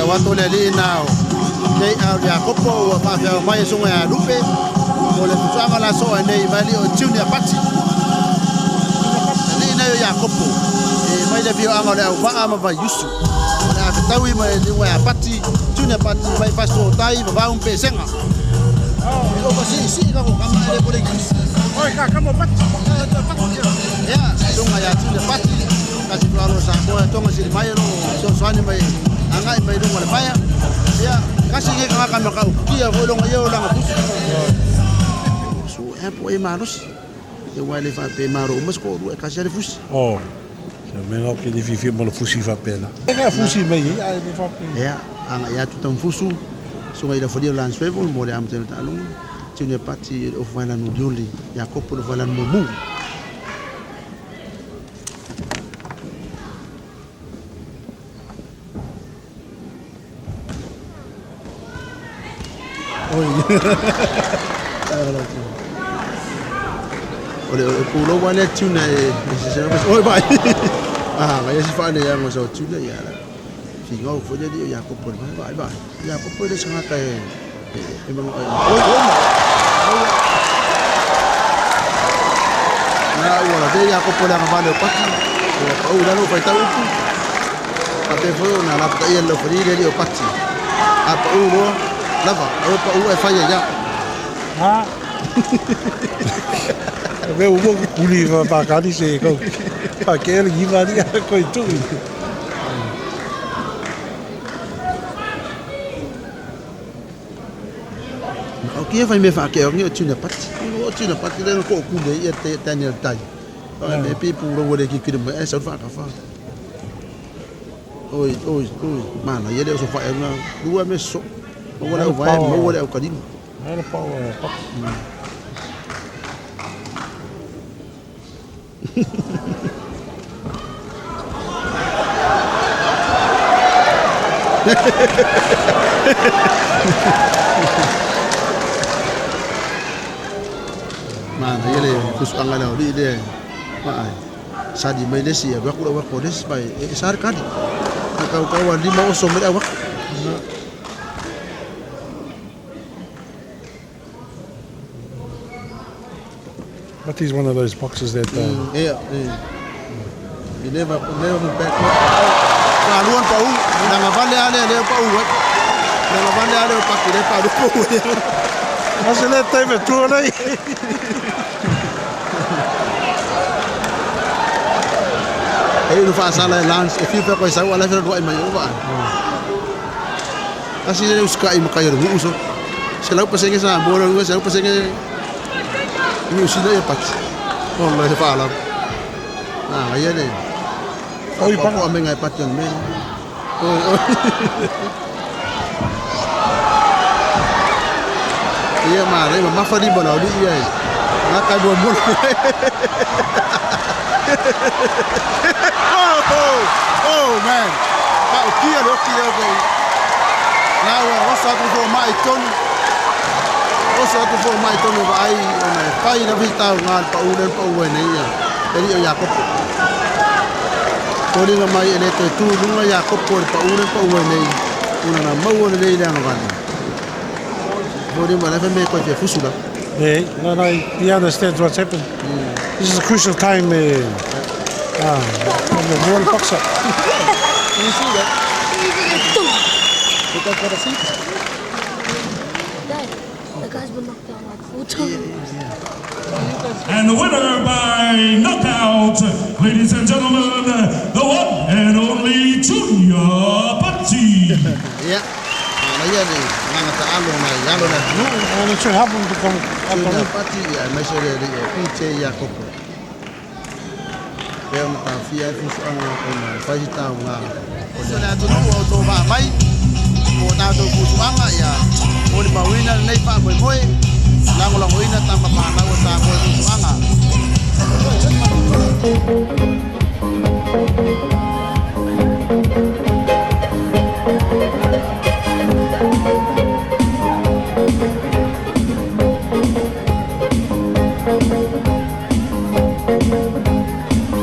Tau atu le alii na o JR Iakopo ua faafeao mai e susuga ia Lupe mo le fusuaga o le aso nei mai alii o Junior Pati. Alii nei o Iakopo e mai le afioaga o le Auvaa ma Vaiusu. O le a fetaui ma le susuga ia Pati, Junior Pati mai Fasitootai Vavau ma Pesega. E ova siisii ka kama e le kole English. Oi ka kamo Pati. Ia, susuga ia Junior Pati, kasi tualo sa moa tonga sili mai lo fesoasoani mai agai mai luga o le paea. Ia, kasi ke kagaka ma ka ukia foi longa ia o langa fusu. Su e po e malosi. E ua le fa pe maro uma sko lu e kasi ale fusi. Oh. Se me ngau ke le fifi mo le fusi fa pena. E ka fusi mai ai le fa pe. Ia, anga ia tu tam fusu. Sunga ila folia lan swivel mo le amte ta alunga. Junior Pati o faila no lioli. Iakopo le faila no mu. Oi. O le pulo wa le tuna e se se oi vai. Ah, vai se fa le yango so tuna ya la. Finga fo le ya ko por vai vai vai. Ya ko por le sanga ka e e ma oi oi. Na ua la te ya ko por la va le pati. O pa u la no fa ta upu. Pa te fo na la pa ia le fo le o pati. A pa u lo lava o pa u e fa ya ya. Ha. Me u mo kuli fa pa kani se ko. Pa ke le iva ni ko i tu. O kia whai me wha ke o tuna pati. O tuna pati le ko ku le ia te Daniel Tai. O me pi pu ro le ki kiri me e sa wha ka wha. Oi oi oi mana ia le o so wha e nga lua me so. O wala o vai mo wala o kalima. Ala pa o pa. Mana ia le fusuaga le aulii lea vaai sali mai le isi alu atu lau atu o le isi vaai e sa le kali kaukau a lima oso mai le au atu. But he's one of those boxers that Yeah, yeah. He never never back up. Ka luan pa u, nanga vale ale le pa u. Nanga vale ale pa ki le pa lu pa u. Ase le taime tua nei. E ulu fa sala e lance e fiu pe ko sau ala fe ro ai mai o va. Asi le uska i makai ro uso. Se lau pasenge sa mo ro se lau pasenge ni usina e pati. O le fa la. Ah, ia le. Oi pa ko amenga e pati on me. Oi oi. Ia ma le ma fa ni bona ri ia. Nga kai bo mo. Oh, oh, oh man. Ka o kia le oki ia ko. Na ua oso atu fo mai tonu. Oso atu fo mai tonu va ai ona e fai na vitau ngā pa u le pa u e nei ia. E ri o Iakopo. Toringa mai e le toe tū lunga Iakopo le pa u le pa u e nei. Una na maua le lei le anga vale. Toringa le me koe te fusu la. Yeah, no, he understands what's happened. This is a crucial time. I'm a boxer. You see that? You got a seat? Dad, the guy's been knocked out like 4 times. And the winner by knockout, ladies and gentlemen, the one and only Junior Pati. Yeah. Na ia le nganga ta alo na alo na nu. And it should help him to come up on Junior it. Pati ia mai se le le PJ Iakopo. Pe ona ta fia e fusuaga ona e fai si tau ngā. O le atunuu o tō vaa mai, o tātou fusuaga ia o le mauina lenei faamoemoe, lagolagoina tama whanau o tā moe fusuaga.